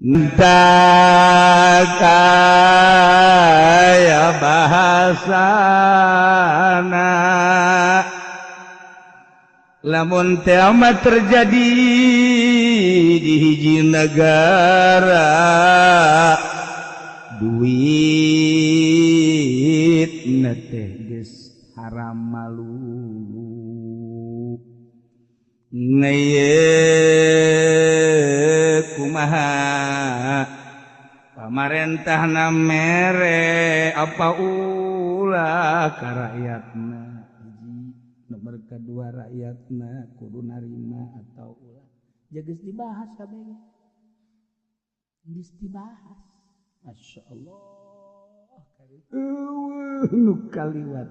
Kaya bahasana lamun kiamat terjadi di hiji negara duit teh geus haram malulu ngeye kumaha pamarentahna mere apa ulah ka rakyatna hiji nomor kedua rakyatna kudu narima atau ulah geus dibahas kabeh geus dibahas. Masya Allah eueuh nu kaliwat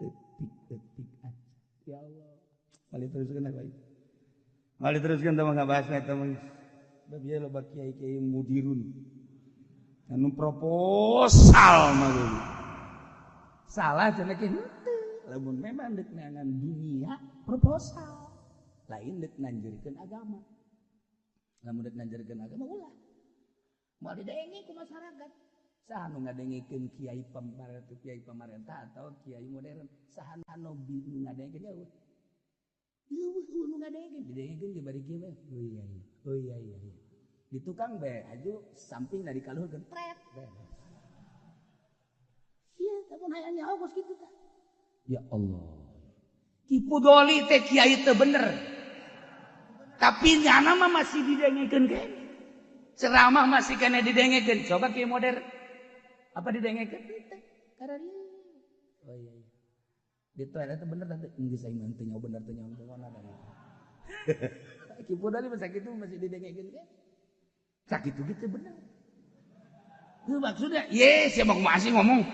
etik-etik aja ya Allah. Mali teruskeun bae. Mali teruskeun teh mah ngabahas eta mah. Bab ieu loba kiai-kiai mudirun. Anu proposal mah. Salah cenah kieu henteu. Lamun memang deuk neangan dunia proposal. Lain deuk nanjurkeun agama. Lamun deuk nanjurkeun agama ulah. Moal didenge ku masyarakat. Saha nu ngadengekeun kiai pamarentah, kiai pamarentah atau kiai modern? Saha nu ngadengekeun eueuh. Eueuh nu ngadengekeun, didengekeun ge bari kieu we. Oh iya iya. Oh iya iya iya. Di tukang bae aju samping dari kaluhurkeun tret bae. Ieu lamun hayang nyaho kos kitu tah. Ya Allah. Ki Pudoli teh kiai teu bener. Tapi nyana mah masih didengekeun keneh. Ceramah masih kena didengekeun. Coba kiai modern. Apa didengekeun? Teu. Kararieu. Oh iya iya. Di toilet itu bener tante, geus aing mah teu nyaho bener teu nyaho mana da. Ki Pudoli mah sakitu masih didengekeun keneh. Sakitu gitu bener. Itu maksudnya, ye siapa kumaha sih ngomong.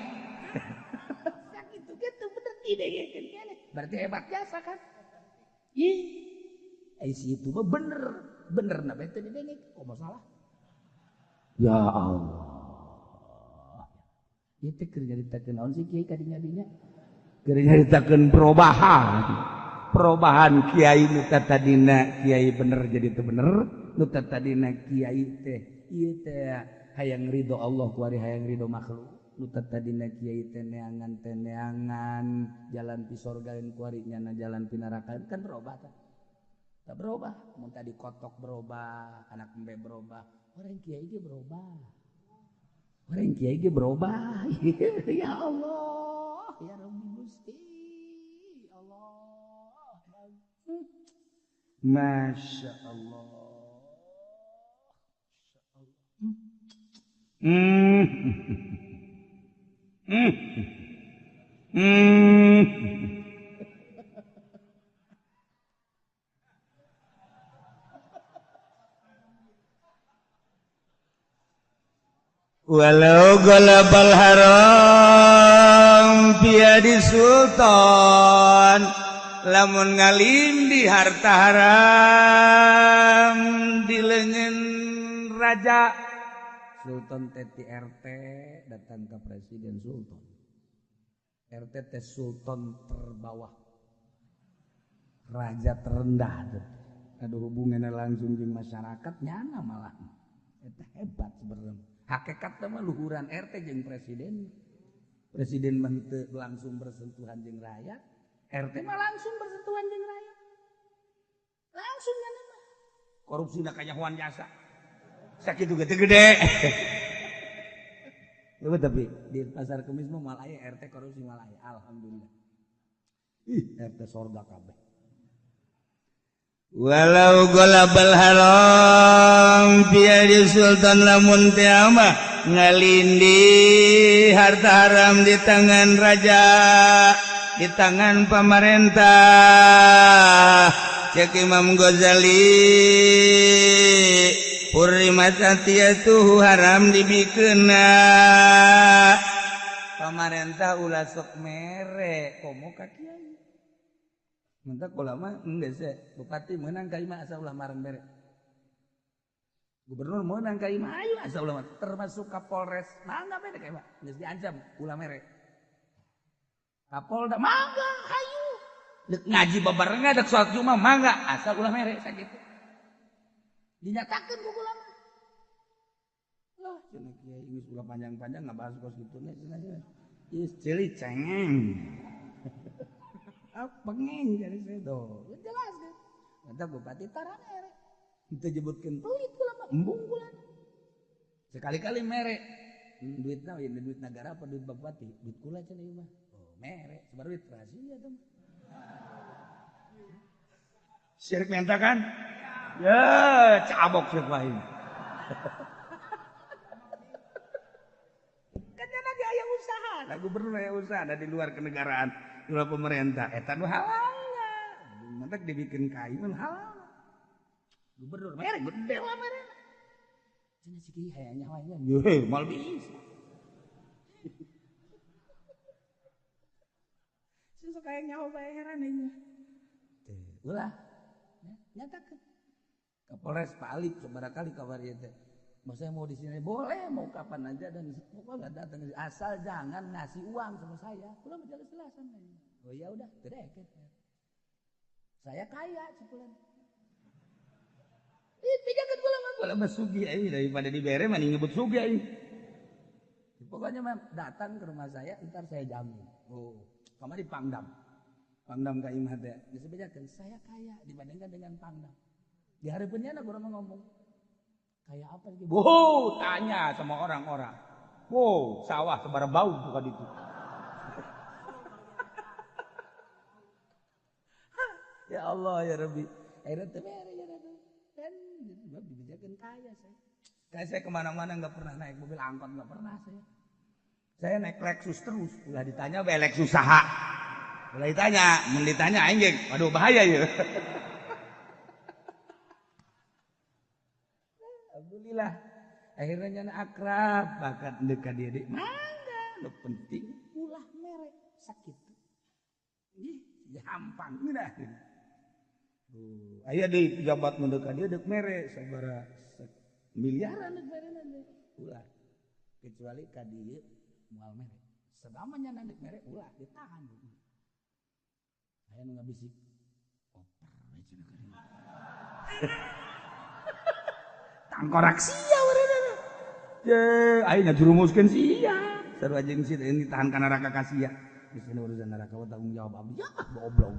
Sakitu gitu bener didengekeun keneh. Berarti hebat jasa kan? Ih. Eh si itu mah bener, bener na teh didengek, kok masalah? Ya Allah. Ieu teh keur nyaritakeun naon sih kiai kadinya-dinya? Keur nyaritakeun perubahan. Perubahan kiai nu tadina kiai bener jadi teu bener, nu tadina kiai teh ieu teh hayang ridho Allah kuari hayang ridho makhluk. Nu tadina kiai teh neangan jalan ti sorgaeun kuari nyana jalan ti neraka kan berubah tah. Tak berubah, mun tadi kotok berubah, anak embe berubah, orang kiai ge berubah. Orang kiai ge berubah. Ya Allah, ya Rabbi Gusti. Allah. Masya Allah. Walau galabal haram piadi sultan lamun ngalindi harta haram di leungeun raja sultan teh ti RT datang ke presiden sultan RT teh sultan terbawah raja terendah ada hubungannya langsung jeung masyarakat nyana malah eta hebat sebenarnya. Hakikat mah luhuran RT jeung presiden. Presiden mah teu langsung bersentuhan jeung rakyat, RT mah langsung bersentuhan jeung rakyat. Langsung nyana mah. Korupsina kanyahoan jasa. Sakitu ge teu gede. Leuwih tapi di pasar Kemis mah moal aya RT korupsi moal aya. Alhamdulillah. Ih, RT sorga kabeh. Walau golabal haram piadi sultan lamun teh mah ngalindi harta haram di tangan raja, di tangan pemerintah. Cek Imam Ghazali hurrimat atiyatuhu haram dibikeuna. Pemerintah ulah sok mere komo ka kiai. Mentak ulama enggeus sih, bupati meunang ka imah asa ulah marang bere. Gubernur meunang ka imah ayo asa ulah termasuk Kapolres mangga bere ka imah geus diancam ulah mere. Kapolda mangga hayu. Deuk ngaji babarengan deuk salat Jumat mangga asal ulah mere sakitu. Dinyatakeun ku ulama. Lah cenah kiai geus ulah panjang-panjang ngabahas kos kitu nya cenah. Ieu ceuli cengeng. Pengeng jadi saya tuh. Jelas kan. Kata bupati tara mere. Itu jebutkeun pelit kula mah, embung kula. Sekali-kali mere. Duitna ieu duit negara apa duit bupati? Duit kula cenah ieu mah. Oh, mere, sabar duit rahasia tuh. Syirik minta kan? Ya, cabok syirik lain. Kan lagi aya usaha, da gubernur aya usaha da di luar kenegaraan, di luar pemerintah. Eta nu halal. Mantak dibikin kai mun halal. Gubernur mere gede lah mere. Cenah si kiai hayang nyawa nya. Ye, moal bisa. Susah hayang nyawa bae heran nya. Teh, ulah. Nyatakan. Kapolres Pak Alip sabaraha kali kabar ieu teh. Mau saya mau di sini boleh, mau kapan aja dan pokoknya datang asal jangan ngasih uang sama saya. Kula mah jelas-jelasan. Oh ya udah, tidak. Saya kaya cipulan. Ih, pijakeun kula mah kula mah sugih euy daripada dibere mah nyebut sugih euy. Pokoknya mah datang ke rumah saya entar saya jamin. Oh, kamari Pangdam. Pangdam ka imah teh geus bejakeun saya kaya dibandingkan dengan Pangdam. Di hareupeunnya na guru ngomong. Kayak apa sih? Wow, tanya sama orang-orang. Wow, sawah sabaraha bau bukan itu. Ya Allah ya Rabbi. Akhirnya teu mere ya Rabbi. Dan sebab dibejakeun kaya saya. Kayak saya kemana-mana nggak pernah naik mobil angkot, nggak pernah saya. Saya naik Lexus terus. Ulah ditanya bae Lexus saha. Ulah ditanya, mun ditanya aing ge, waduh bahaya ya. Alhamdulillah. Akhirnya nyana akrab bakat dekat dia dek. Mangga, nu penting ulah mere sakit. Ih, gampang geunah. Aya deui pejabat nu dekat dia deuk mere sabaraha miliaran deuk mere ulah. Kecuali ka dieu moal mere. Selama nyana deuk mere ulah ditahan. Aya nu ngabisik oper we cenah ka dieu. Tangkorak sia meureunna. Ye, aing ngajurumuskeun sia. Sarua jeung si teh ditahan ka neraka ka sia. Geus urusan neraka tanggung jawab abdi. Ya, goblok.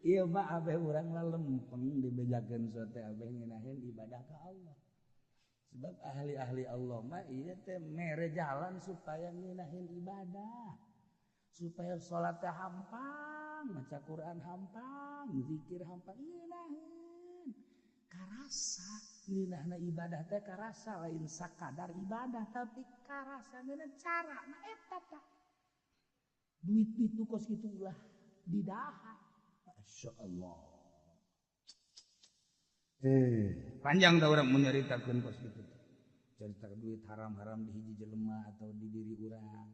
Iya mah abeh urang lah lempeng dibejakeun sote abeh ngeunaheun ibadah ka Allah. Sebab ahli-ahli Allah mah ieu teh mere jalan supaya ngeunaheun ibadah. Supaya salat teh hampang, maca Quran hampang, zikir hampang, ngeunaheun. Karasa ngeunahna ibadah teh karasa lain sakadar ibadah tapi karasa ngeunah cara na eta tah. Duit-duit nu kos kitu ulah didahar. Masya Allah. Panjang tau orang menyeritakan kos gitu. Cerita duit haram-haram di hiji jelema atau di diri urang.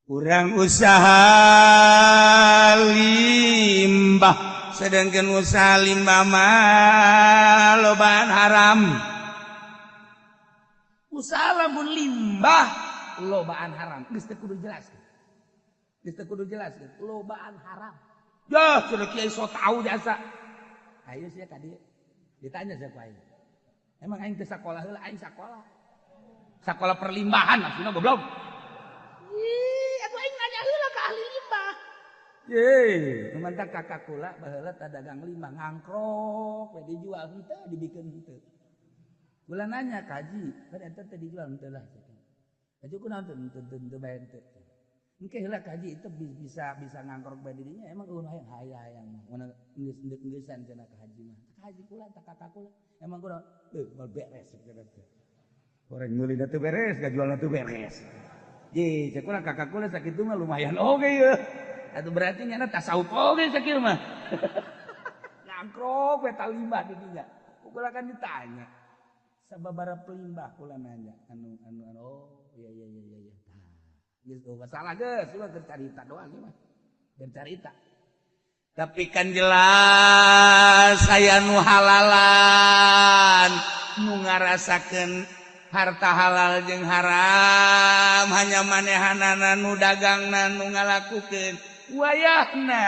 Urang usaha limbah, sedangkan usaha limbah mah lobaan haram. Usaha lamun limbah lobaan haram. Geus teu kudu jelas. Geus teu kudu jelas lobaan haram. Ya, sudah kiai so tahu jasa. Ayo sia tadi ditanya siapa aing. Emang aing teu sakola heula, aing sakola. Sakola perlimbahan maksudna goblok. Ih, atuh aing nanya heula ka ahli limbah. Ye, mantak kakak kula baheula tah dagang limbah ngangkrok we dijual henteu dibikeun henteu. Kula nanya ka haji, kan eta teh dijual henteu lah. Haji kunaon teu henteu bae henteu. Engke heula ka haji itu bisa ngangkrok bae dirinya emang eueuh hayang hayang mah geus endek-engeusan cenah ka haji mah. Ka haji kula tah kakak kula emang kunaon teu moal beres cenah teh. Orang meuli teu beres, gajualna teu beres. Ye, cek kula kakak kula sakitu mah lumayan oge ye. Atuh berarti nyana tasawuf oge sakieu mah. Ngangkrok we talimbah di dinya. Kula kan ditanya. Sababaraha pelimbah kula nanya anu oh iya iya iya iya. Geus masalah geus, ieu mah keur carita doang ieu mah. Keur carita. Tapi kan jelas aya nu halalan, nu ngarasakeun harta halal jeung haram, hanya manehanana nu dagangna nu ngalakukeun. Wayahna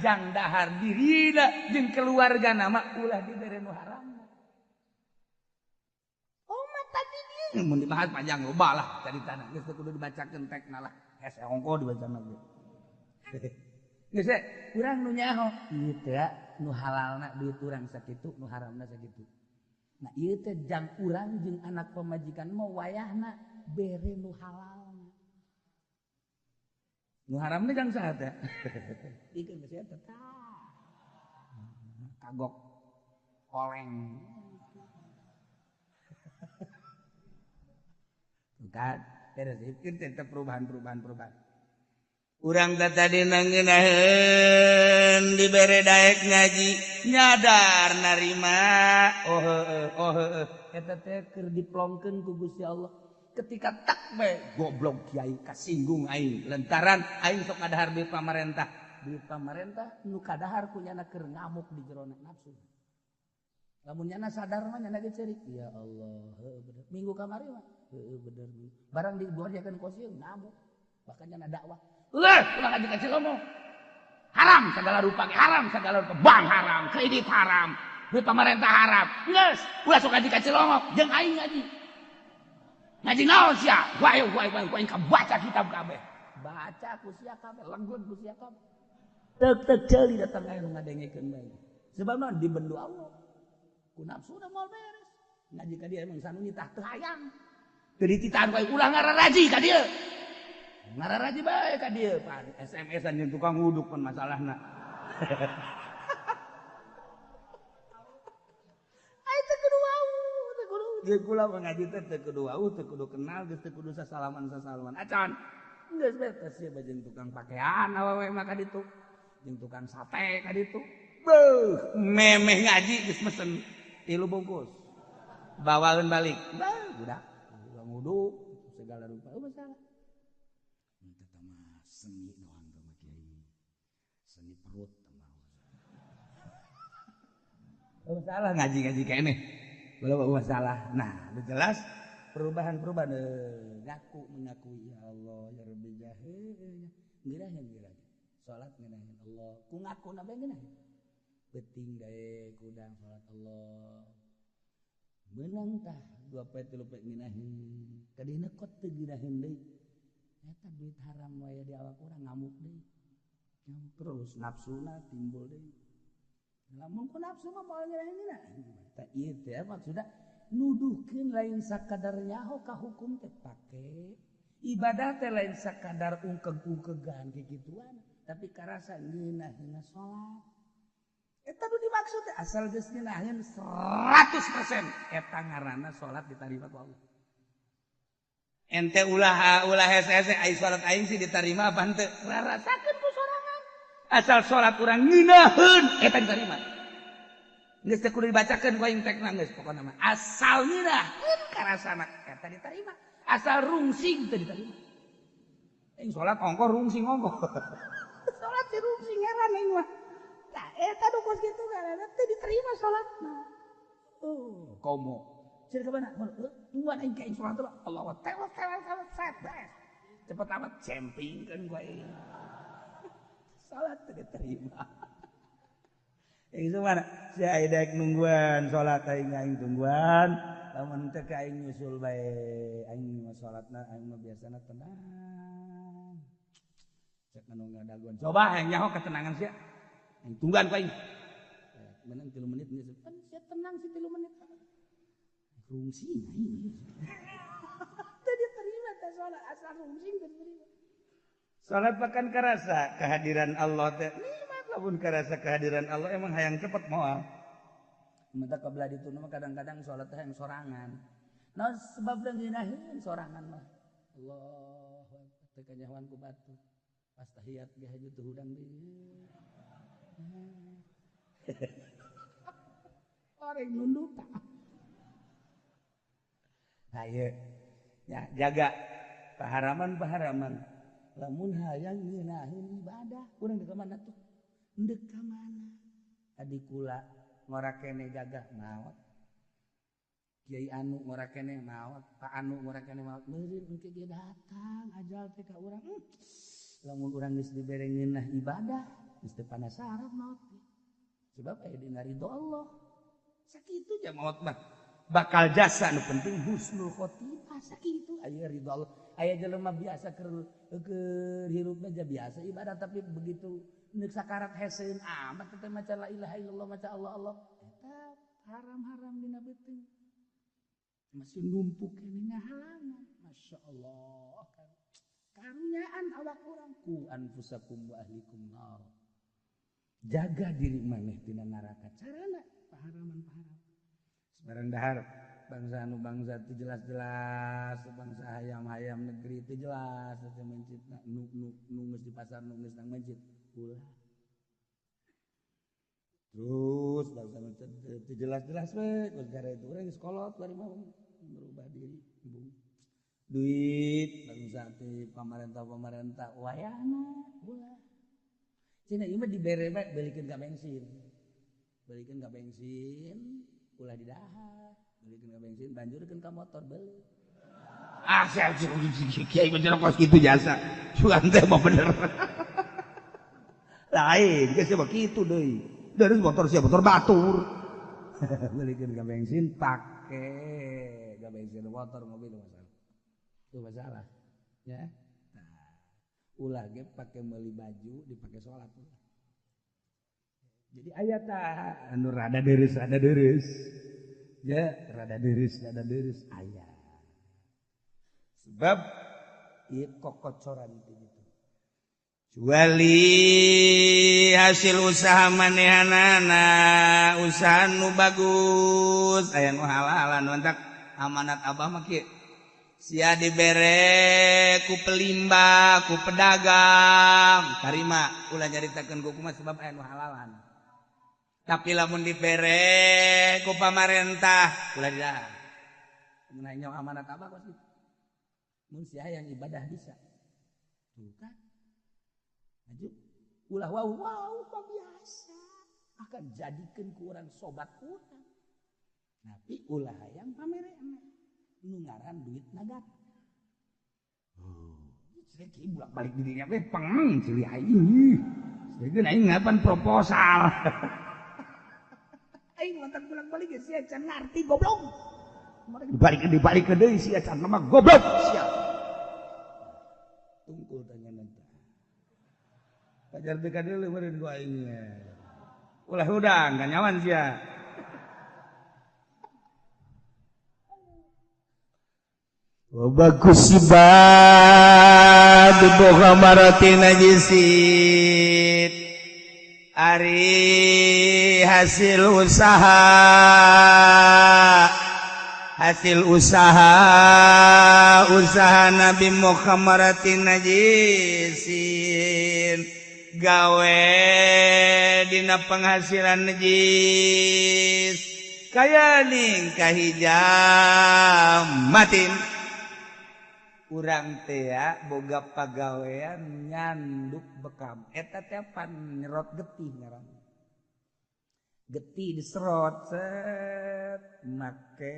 Jang dahar dirina jeung keluarga nama ulah dibere nu haram. Oh mata di dieu mun dibahas panjang loba lah caritana geus teu kudu dibacakeun tekna lah. Hese ongko dibacana ge. Geus urang nu nyaho ieu teh nu halalna duit urang sakitu nu haramna sakitu. Nah ieu teh jang urang jeung anak pamajikan mah wayahna bere nu halalna. Nu haramna jang saha teh? Ikeun geus eta tah. Kagok oleng. Kan beres ieu teh perubahan-perubahan perubahan. Urang teh tadi nangeunaheun dibere daek ngaji nyadar narima oh heueuh oh heueuh eta teh keur diplongkeun ku Gusti Allah ketika tak bae goblok kiai kasinggung aing lantaran aing sok kadahar duit pamarentah nu kadahar ku nyana keur ngamuk di jerona nafsu lamun nyana sadar mah nyana ge ceurik ya Allah heueuh bener minggu kamari mah heueuh bener barang dibuarjakeun kosieun ngamuk bahkan nyana dakwah ulah ulah ngaji kecil ngomong haram segala rupa haram segala rupa bank haram kredit haram duit pemerintah haram geus ulah sok ngaji kecil ngomong jeung aing ngaji ngaji naon sia wae wae wae aing kabaca kitab kabeh baca ku sia kabeh legun ku sia kabeh teuk teuk ceuli datang aya nu ngadengekeun bae sebab naon dibendu Allah ku nafsuna moal beres ngaji ka dieu emang sanu nitah teu hayang teu dititahan ku aing ulah ngararaji ka dieu ngararaji bae ka dieu pan SMS-an jeung tukang wuduk pan masalahna. Ai teu kudu wau, teu kudu jeung kula mah ngaji teh teu kudu wau, teu kudu kenal, geus teu kudu sasalaman-sasalaman. Acan. Geus bae teh sia jeung tukang pakaian awewe mah ka ditu. Jeung tukang sate ka ditu. Beuh, memeh ngaji geus mesen 3 bungkus. Bawaeun balik. Bah, budak tukang wuduk segala rupa eueuh masalah. Seni doang sama kiai, seni perut tambah. Masalah ngaji-ngaji kayak ini, belum masalah. Nah, udah jelas perubahan-perubahan. Ngaku mengakui ya Allah ya Rabbi jahe, ngirahin ngirahin. Salat ngirahin Allah, ku ngaku nabe ngirahin. Beting dae kudang salat Allah. Menang tah 2 poe 3 poe ngirahin. Kadina kot teu ngirahin deui. Eta duit haram wae di awak urang ngamuk deui. Ngamuk terus nafsuna timbul deui. Lamun ku nafsu mah moal nyerahin. Tah ieu teh maksudna nuduhkeun lain sakadar nyaho ka hukum teh pake. Ibadah teh lain sakadar ungkeg-ungkegan kikituan, tapi karasa ngeunaheunna salat. Eta nu dimaksud teh asal geus ngeunaheun 100% eta ngaranna salat ditarima ku Allah. Ente ulah ulah hese-hese ai salat aing sih diterima apa henteu? Rarasakeun ku sorangan. Asal salat urang ngeunaheun eta diterima. Geus teu kudu dibacakeun ku aing tekna geus pokona mah. Asal ngeunaheun karasana eta diterima. Asal rungsing teu diterima. Aing salat ongkoh rungsing ongkoh. Salat si rungsing heran aing mah. Tah eta nu kos kitu karana teu diterima salatna. Oh, komo. Ciri ke mana? Tungguan aing ka salat Allah tewas tewas tewas tewas. Cepet amat cempingkeun gua aing. Salat teu diterima. Aing mana? Si aing daek nungguan salat aing aing tungguan. Lamun teu ka aing nyusul bae. Aing mah salatna aing mah biasana tenang. Cek anu ngadaguan. Coba aing nyaho ketenangan sia. Aing tungguan ku aing. Menang 3 menit geus. Pan sia tenang si 3 menit. Rungsing aing. Teu diterima teh salat asal rungsing teu diterima. Salat bahkan karasa kehadiran Allah teh. Nikmat lamun karasa kehadiran Allah emang hayang cepet moal. Mata kabelah ditu mah kadang-kadang salat teh hayang sorangan. Naon sebabna ngeunaheun sorangan mah. Allahu akbar teu kanyahoan ku batu. Pas tahiyat ge haju teu hudang deui. Orang nunduk. Nah, iya. Ya, jaga paharaman-paharaman. Lamun hayang ngeunaheun ibadah, urang deuk ka mana tuh? Deuk ka mana? Adi kula ngora kene gagah maot. Kiai anu ngora kene maot, Pak anu ngora kene maot. Meureun engke ge datang ajal teh ka urang. Lamun urang geus dibere ngeunah ibadah, Geus teu panasaran maot. Sebab aya dina ridho Allah. Sakitu ja maot mah. Bakal jasa nu penting husnul khotimah sakitu aya ridho Allah. Aya jelema biasa keur hirupna ja biasa ibadah tapi begitu neuk sakarat heseun amat teh maca la ilaha illallah maca Allah Allah eta haram-haram dina beuteung. Masih numpuk keneh ngahalangan. Masya Allah karunyaan awak urang ku anfusakum wa ahlikum nar. Jaga diri maneh tina neraka carana paharaman-paharam. Sebarang dahar bangsa anu bangsa itu jelas-jelas bangsa hayam-hayam negeri itu jelas teh mencit nu nu geus di pasar nu geus nang mencit ulah. Terus bangsa nu teu jelas-jelas we gara itu urang geus kolot bari mah merubah diri embung. Duit bangsa ti pamarentah-pamarentah wayahna ulah. Cenah ieu mah dibere bae belikeun ka bensin. Belikeun ka bensin ulah didahar, belikeun ka bensin banjurkeun ka motor beuli. Ah sia kiai bener kos kitu jasa. Sugan teh mah bener. Lain geus mah kitu deui. Dari motor sia motor batur. Belikeun ka bensin pake ka bensin motor mobil masalah. Itu masalah ya. Nah, ulah ge pake meuli baju dipake salat ulah. Jadi aya tah anu rada deureuss ya rada deureuss aya. Sebab ieu kokocoran teh gitu. Kecuali hasil usaha manehanana usaha nu bagus aya nu halalan mantak amanat abah mah kieu. Sia dibere ku pelimba ku pedagang tarima ulah nyaritakeun ku kumaha sebab aya nu halalan. Tapi lamun dibere ku pamarentah ulah didahar. Mun aya amanat abah kos kitu. Mun sia yang ibadah bisa. Tuh kan. Maju ulah wow wow biasa akan jadikeun ku urang sobat urang. Tapi ulah hayang pamerena nu ngaran duit nagar. Oh, saya bolak balik dirinya we peng cili aing. Saya aing ngapan proposal. Aing mantan bolak balik sia can ngarti goblok. Dibalik deui sia can mah goblok sia. Tungkul tanya nanti. Pajar teu kadeuleu meureun ku aing. Ulah hudang kanyawan sia. Bagus ibad mukhamarati najisit ari hasil usaha usaha Nabi mukhamarati najisin gawe dina penghasilan najis kaya ning kahijamatin. Urang teh boga pagawean nyanduk bekam eta teh pan nyerot getih ngaran getih diserot set make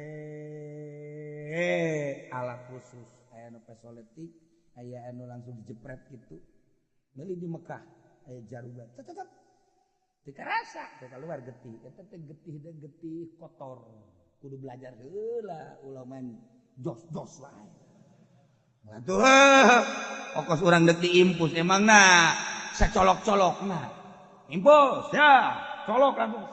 alat khusus aya nu pesoletik aya anu langsung dijepret gitu meuli di Mekah aya jarugan tetep teu karasa teu keluar getih eta teh getih teh getih kotor kudu belajar heula ulah main jos-jos wae. Atuh okos urang deuk diimpus emangna sacolok-colokna. Impus ya, colok langsung.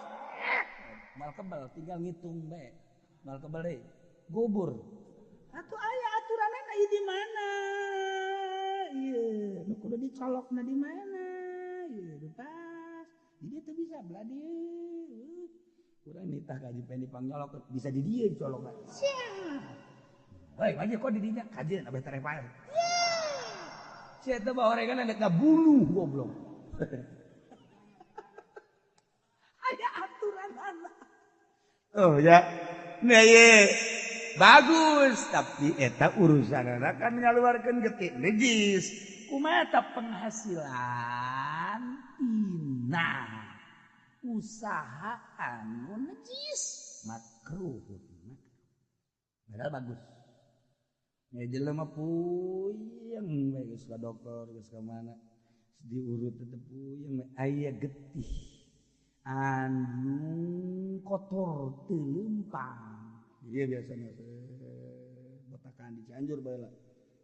Mal kebal tinggal ngitung bae. Mal kebal deui. Gubur. Atuh aya aturanna ieu di mana? Ieu nu kudu dicolokna di mana? Ieu pas. Jadi teu bisa belah dieu. Urang nitah ka Pendi pangnyolok bisa di dieu dicolokna. Siap. Baik, aja kok didinya kajian abah tereh pae. Sia teh bawa oregan anda ngabunuh goblok. Aya aturan anak. Oh ya. Nah ye. Bagus, tapi eta urusanana kan ngaluarkeun getih najis. Kumaha ta penghasilan tina usaha anu najis makruh. Padahal bagus. Ya jelema puyeng bae geus ka dokter geus ka mana. Diurut tetep puyeng aya getih anu kotor teu leumpang. Ieu biasana botakan di Cianjur baheula.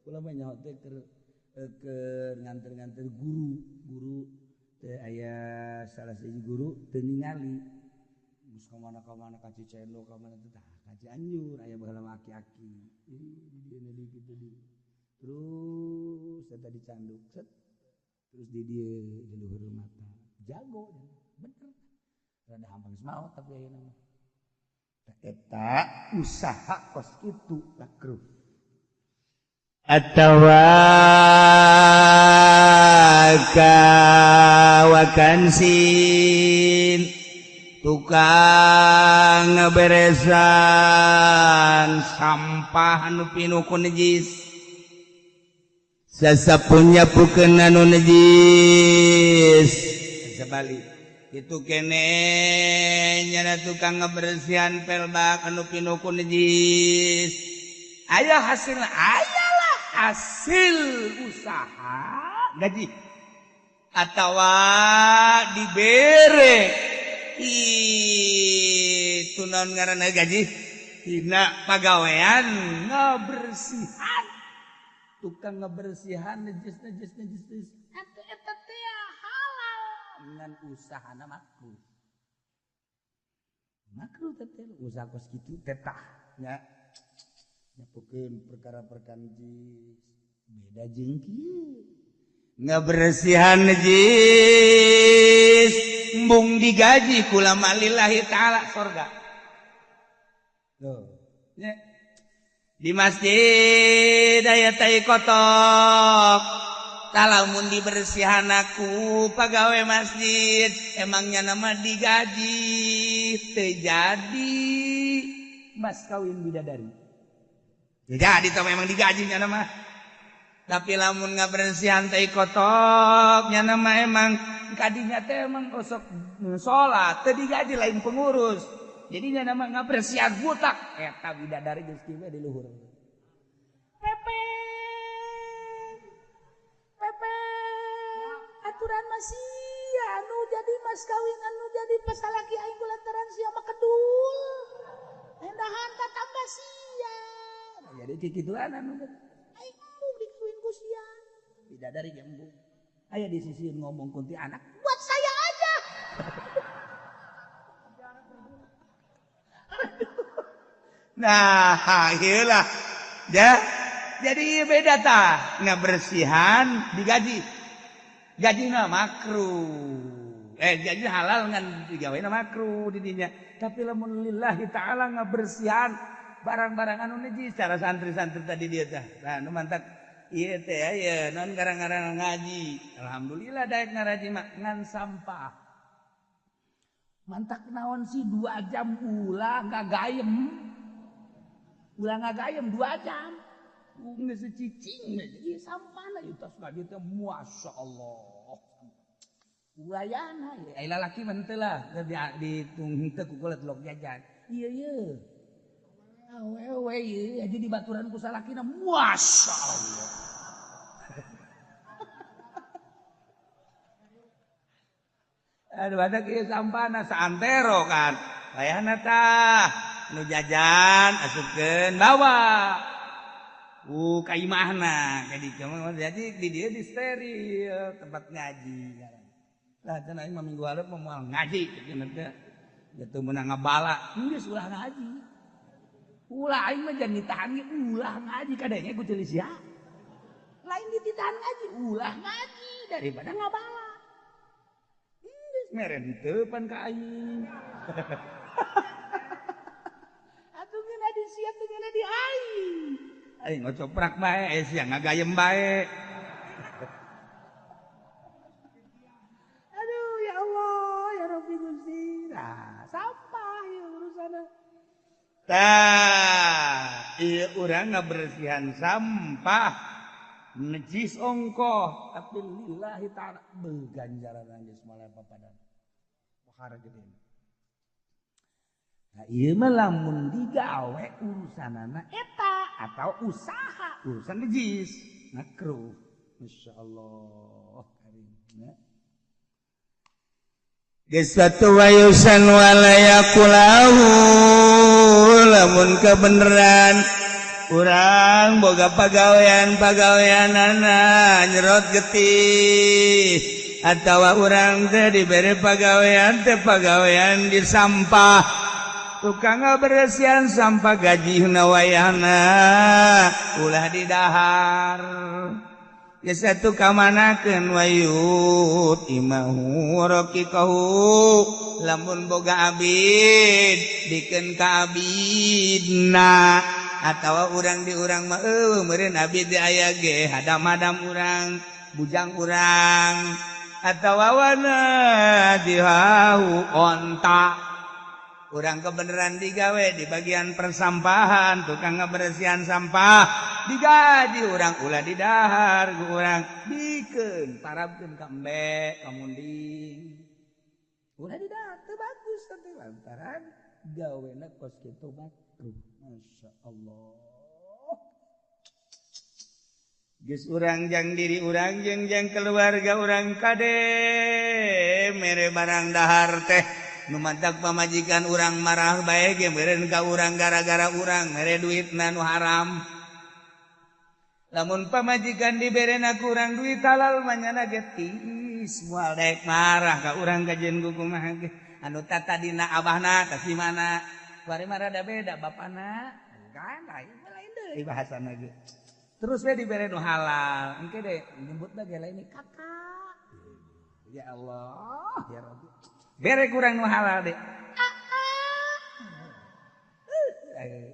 Kula mah nyaho teh keur nganter-nganter guru, guru teh aya salah sahiji guru teu ningali. Geus ka mana-mana ka Cicendo ka mana teh tah ka Cianjur aya baheula mah aki-aki. Di dieu di kitu di. Terus eta dicanduk set. Terus di dieu di luhur mata. Jago bener. Rada hampang maot tapi ayeuna mah. Eta usaha kos kitu makruh. Atawa kawakansin tukang ngeberesan sampah anu pinuh ku najis. Sasapunya pukeun anu najis. Sebalik itu kene nyana tukang ngebersihan pelbak anu pinuh ku najis. Aya hasilna, ayalah hasil usaha gaji atawa dibere itu naon ngaranna gaji tina pagawean ngebersihan. Tukang ngebersihan najis najis najis najis atuh eta teh halal ngan usahana makruh. Makruh teh usaha kos kitu teh tah nya nyapukeun perkara-perkara najis beda jeung kieu ngebersihan najis embung digaji kulama lillahi ta'ala sorga. Tuh nya di masjid aya tai kotok talamun dibersihan aku pegawai masjid emangnya nama digaji teu jadi mas kawin bidadari jadi tau memang digaji nya nama tapi lamun ngabersihan tai kotok nya nama emang kadinya teh emang osok salat teu digaji lain pengurus. Jadi nya nama ngabersihan butak eta bidadari geus kieu di luhur. Pepe. Pepe. Aturan masih anu jadi mas kawin anu jadi pasalaki aing kulantaran sia mah kedul. Endahan ka tambah sia. Nah, jadi kikituan anu aing embung dikawin ku sia. Bidadari ge embung. Aya di sisi ngomong kunti anak buat saya aja. Nah, iyalah. Ya. Jadi beda tah, ngabersihan digaji. Gajina makruh. Gaji halal ngan digawena makruh di dinya. Tapi lamun lillahi ta'ala ngabersihan barang-barang anu najis cara santri-santri tadi dia tah. Nah, nu mantak ieu teh aya non garang-garang ngaji. Alhamdulillah daek ngaraji mah ngan sampah. Mantak naon sih 2 jam ulah ngagayem. Ulah ngagayem 2 jam. Geus cicing ieu sampahna ieu tos ngaji teh masyaallah. Ulayana ai lalaki mah henteu lah di henteu ku kulit lok jajan. Ieu ieu. Awewe ieu aja di baturan ku salakina masyaallah. Aduh ada kieu sampahna saantero kan. Wayahna tah nu jajan asupkeun bawa. Ka imahna ka dieu mah jadi di dieu di steril tempat ngaji. Lah cenah aing mah minggu hareup mah moal ngaji cenah teh. Jatuh meunang ngabala, geus ulah ngaji. Ulah aing mah jangan ditahan ge ulah ngaji kadenge ku teulis ya. Lain dititahan ngaji, ulah ngaji daripada ngabala. Geus meren teu pan ka aing. Atuh ngeunah di sia teu ngeunah di aing. Aing ngocoprak bae, sia ngagayem bae. Aduh ya Allah, ya Rabbi Gusti. Nah, sampah ieu urusanna. Tah, ieu urang ngabersihan sampah najis ongkoh, tapi lillahi ta'ala beganjaran geus moal papadan. Perkara gede. Nah, ieu mah lamun digawe urusanana eta atau usaha urusan najis makruh. Masyaallah karim ya. Geus satu wayusan walayakulahu lamun kebeneran urang boga pagawean pagaweanana nyerot getih atawa urang teh dibere pagawean teh pagawean di sampah tukang ngaberesihan sampah gajihna wayahna ulah didahar. Geus atuh kamanakeun wayut imahu raqiqahu lamun boga abid dikeun ka abidna atawa urang di urang mah eueuh meureun abid di aya ge hadam-hadam urang bujang urang atawa wana dihahu onta urang kebeneran digawe di bagian persampahan tukang ngebersihan sampah digaji urang ulah didahar urang bikeun parabkeun ka embe ka munding ulah didahar teu bagus teh lantaran gawena kos kitu makruh. Masya Allah geus urang jang diri urang jeung jang keluarga urang kade mere barang dahar teh nu mantak pamajikan urang marah bae ge meureun ka urang gara-gara urang mere duitna nu haram. Lamun pamajikan diberena kurang duit halal mah nyana ge tiis moal daek marah ka urang kajeun kumaha ge anu tatadina abahna tah si mana kuari mah rada beda bapana kan lain deui bahasana ge terus we dibere nu halal engke de nyebutna ge lain kakak. Ya Allah ya Rabbi bere kurang nu halal deh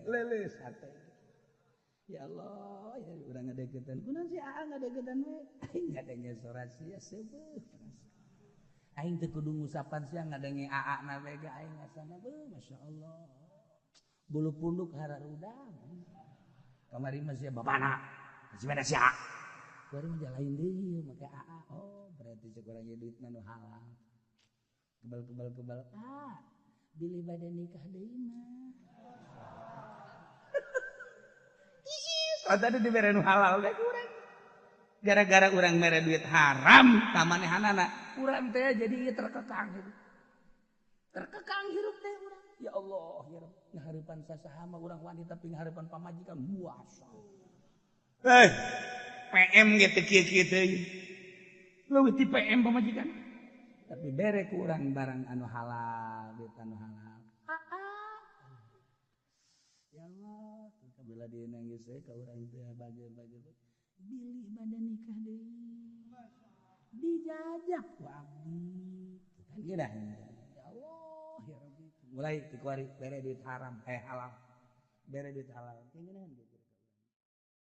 leles hate. Ya Allah ya urang ngadeukeutan kunaon si aa ngadeukeutan we aing ngadenge sora sia seubeuh aing teu kudu ngusapan sia ngadenge aa na we ge aing ngasana beuh masyaallah bulu punduk hararudang kamari mah sia bapana si mana sia kuari mah lain deui make aa. Oh berarti cek urang ieu duitna nu halal kebal-kebal-kebal ah bilih bade nikah deui mah tadi dibere nu halal deh urang gara-gara urang mere duit haram ka manehanana urang teh jadi ieu terkekang hirup terkekang hirup teh urang. Ya Allah ya Rabb ngahareupan sasaha mah urang wanita tapi ngahareupan pamajikan muasa PM ge teu kieu-kieu teuing leuwih ti PM pamajikan tapi bere ku urang barang anu halal duit anu halal. Ya Allah bila dia nangis ka urang teh bage-bage bilih bade nikah deui dijajah ku abdi kan geunah. Ya Allah ya Rabbi mulai ti kuari bere duit haram halal bere duit halal teh geunahan gitu.